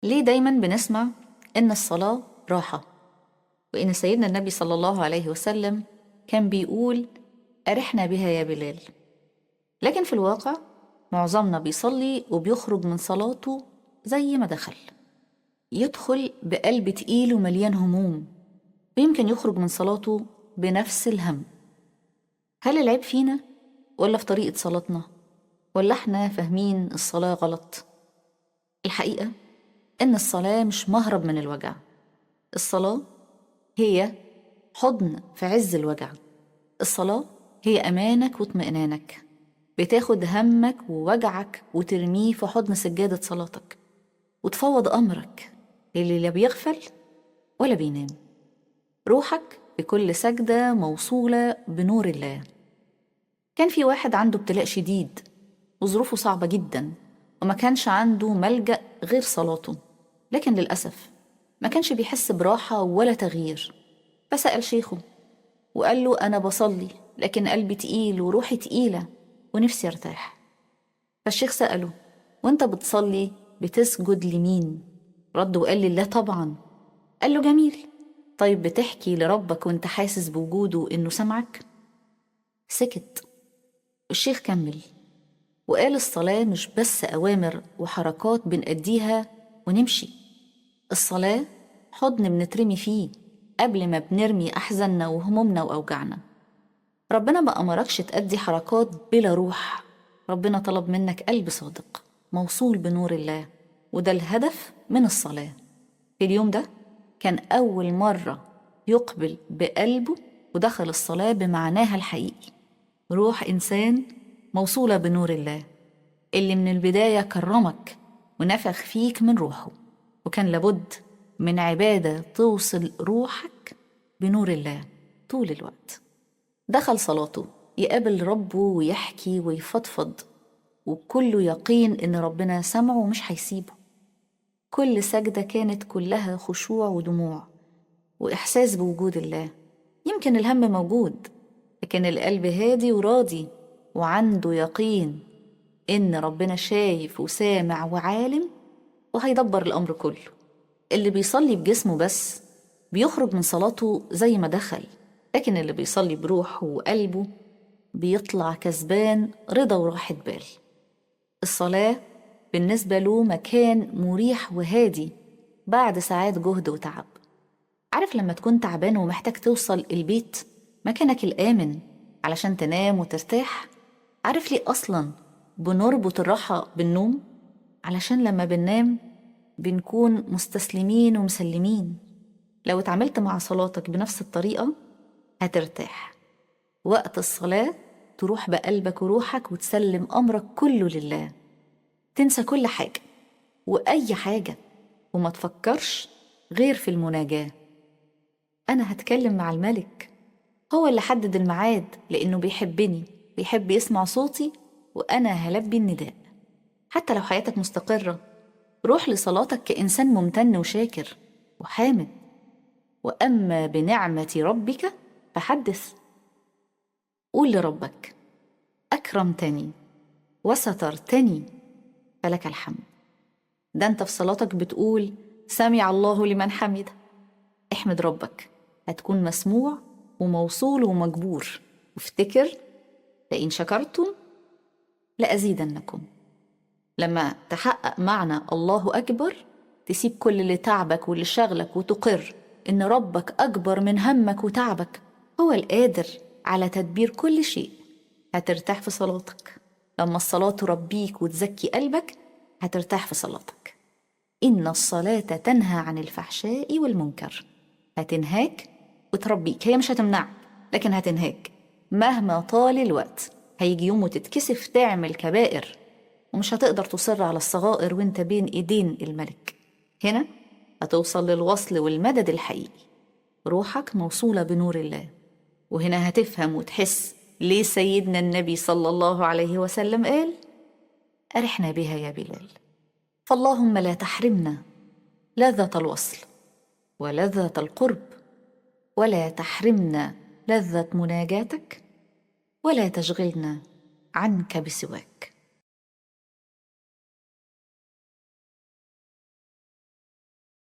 ليه دايما بنسمع إن الصلاة راحة، وإن سيدنا النبي صلى الله عليه وسلم كان بيقول أرحنا بها يا بلال؟ لكن في الواقع معظمنا بيصلي وبيخرج من صلاته زي ما دخل، يدخل بقلب تقيل ومليان هموم، ويمكن يخرج من صلاته بنفس الهم. هل العيب فينا ولا في طريقة صلاتنا، ولا احنا فاهمين الصلاة غلط؟ الحقيقة إن الصلاة مش مهرب من الوجع، الصلاة هي حضن في عز الوجع. الصلاة هي أمانك واطمئنانك، بتاخد همك ووجعك وترميه في حضن سجادة صلاتك، وتفوض أمرك اللي لا بيغفل ولا بينام. روحك بكل سجدة موصولة بنور الله. كان في واحد عنده ابتلاء شديد وظروفه صعبة جدا، وما كانش عنده ملجأ غير صلاته، لكن للأسف ما كانش بيحس براحة ولا تغيير. فسأل شيخه وقال له أنا بصلي لكن قلبي تقيل وروحي تقيلة ونفسي ارتاح. فالشيخ سأله وانت بتصلي بتسجد لمين؟ رد وقال لله طبعا. قال له جميل، طيب بتحكي لربك وانت حاسس بوجوده انه سمعك؟ سكت. الشيخ كمل وقال الصلاة مش بس أوامر وحركات بنأديها ونمشي، الصلاة حضن بنترمي فيه قبل ما بنرمي أحزاننا وهمومنا وأوجعنا. ربنا ما أمركش تأدي حركات بلا روح، ربنا طلب منك قلب صادق موصول بنور الله، وده الهدف من الصلاة. في اليوم ده كان أول مرة يقبل بقلبه ودخل الصلاة بمعناها الحقيقي، روح إنسان موصولة بنور الله اللي من البداية كرمك ونفخ فيك من روحه، وكان لابد من عبادة توصل روحك بنور الله طول الوقت. دخل صلاته يقابل ربه ويحكي ويفضفض، وكله يقين إن ربنا سمعه ومش هيسيبه. كل سجدة كانت كلها خشوع ودموع وإحساس بوجود الله. يمكن الهم موجود لكن القلب هادي وراضي وعنده يقين إن ربنا شايف وسامع وعالم وهيدبر الأمر كله. اللي بيصلي بجسمه بس بيخرج من صلاته زي ما دخل، لكن اللي بيصلي بروحه وقلبه بيطلع كسبان رضا وراحة بال. الصلاة بالنسبة له مكان مريح وهادي بعد ساعات جهد وتعب. عارف لما تكون تعبان ومحتاج توصل البيت مكانك الآمن علشان تنام وترتاح؟ عارف ليه أصلاً بنربط الراحة بالنوم؟ علشان لما بننام بنكون مستسلمين ومسلمين. لو اتعاملت مع صلاتك بنفس الطريقة هترتاح. وقت الصلاة تروح بقلبك وروحك وتسلم أمرك كله لله، تنسى كل حاجة وأي حاجة وما تفكرش غير في المناجاة. أنا هتكلم مع الملك، هو اللي حدد الميعاد لأنه بيحبني، بيحب يسمع صوتي، وأنا هلبي النداء. حتى لو حياتك مستقرة، روح لصلاتك كإنسان ممتن وشاكر وحامد. وأما بنعمة ربك فحدث. قول لربك أكرمتني وسترتني فلك الحمد. ده أنت في صلاتك بتقول سمع الله لمن حمده. احمد ربك، هتكون مسموع وموصول ومجبور. وافتكر لئن شكرتم لأزيدنكم. لما تحقق معنى الله أكبر تسيب كل اللي تعبك واللي شغلك وتقر إن ربك أكبر من همك وتعبك، هو القادر على تدبير كل شيء. هترتاح في صلاتك. لما الصلاة تربيك وتزكي قلبك هترتاح في صلاتك. إن الصلاة تنهى عن الفحشاء والمنكر. هتنهاك وتربيك، هي مش هتمنعك لكن هتنهاك مهما طال الوقت. هيجي يوم وتتكسف تعمل كبائر ومش هتقدر تصر على الصغائر وانت بين ايدين الملك. هنا هتوصل للوصل والمدد الحقيقي، روحك موصولة بنور الله. وهنا هتفهم وتحس ليه سيدنا النبي صلى الله عليه وسلم قال أرحنا بها يا بلال. فاللهم لا تحرمنا لذة الوصل ولذة القرب، ولا تحرمنا لذة مناجاتك، ولا تشغلنا عنك بسواك.